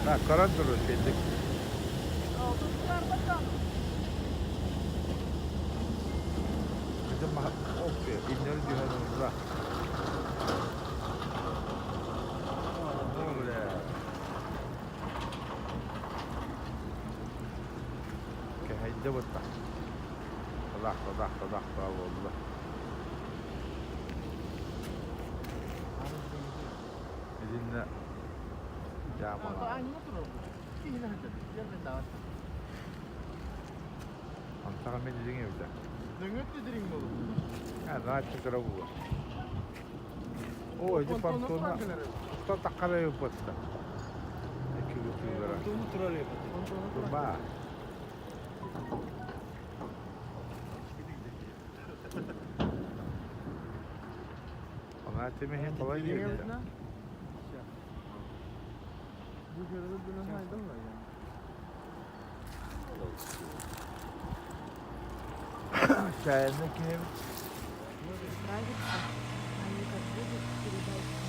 Так, көрөн турur кэллик. Bizim inleri dühen oldular. Кэһэйдэ бытта. Тадах, тадах, тадах буолла. Итиннэ дьаамалаах. Антаҕа мен дириҥ эбитэ. Дөҥөттү дириҥ буолуо. А, нааччы кыра буолуо. О, ити понтона устан таххара ыппатта. Икки бытыылара. Понтону турар эбит. Турба. Она тимиһин қалай диэбитэ. Бу көрөрү билэн айдым Чайны киһим. Справиться, они как будут передать.